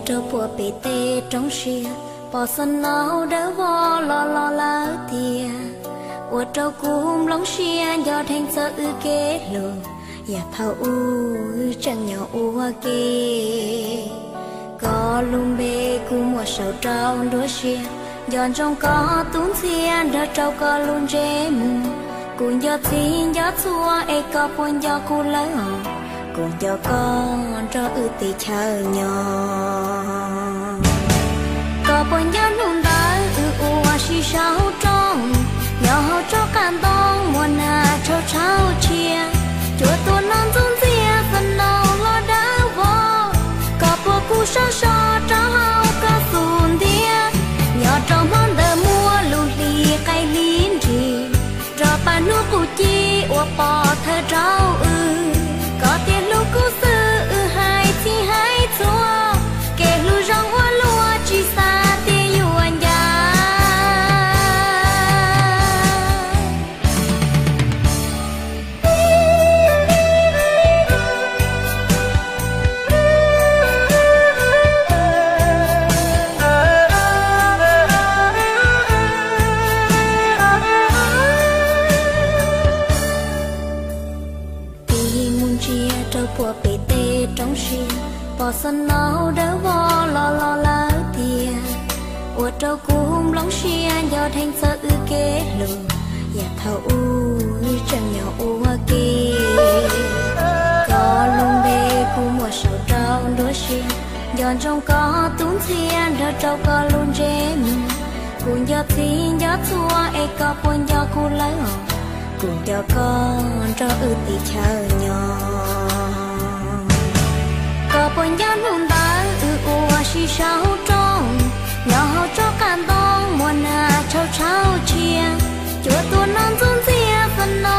Rau puag pem tej roob siab, pom snow dawb vog los los lawm tiag, ua rau kuv nplooj siab nco dheev txog wb kev hlub, yam thaum ub wb tseem nyob ua ke. Koj lub npe kuv muab sau rau nruab siab, nco ntsoov koj tus ntxhias nrog rau koj lub ntsej muag. Kuv nco txhij nco txhua es koj puas nco kuv lawm os? Kuv nco koj nrog wb teb chaws nyob. Koj puas nco hnub ntawd wb ua si saum roob, nyob hauv tsob qav ntoo muaj nag tshauv tshauv tshia, cua tuaj noj ntxuav ntxiag snow los dawb vog. Koj puas kuj sawv so rau hauv koj xub ntiag, nyob rau hmo ntawd muaj lub hli qaij hli nrig, rov pab hnub qub ci ua pov thawj rau wb. Koj tias hlub kuv xwb wb hais txhij hais txhua, kev hlub zoo ua luaj tsis xav tias yuav ncav. Tig mus ntsia rau puag pem tej roob siab, pom snow dawb vog los los lawm tiag, ua rau kuv nplooj siab nco dheev txog wb kev hlub, yam thaum ub wb tseem nyob ua ke. Koj lub npe kuv muab sau rau nruab siab, nco ntsoov koj tus ntxhias nrog rau koj lub ntsej muag. Kuv nco txhij nco txhua es koj puas nco kuv lawm os? Kuv nco koj nrog wb teb chaws nyob. Koj puas nco hnub ntawd wb ua si saum roob, nyob hauv tsob qav ntoo muaj nag tshauv tshauv tshia, cua tuaj noj ntxuav ntxiag snow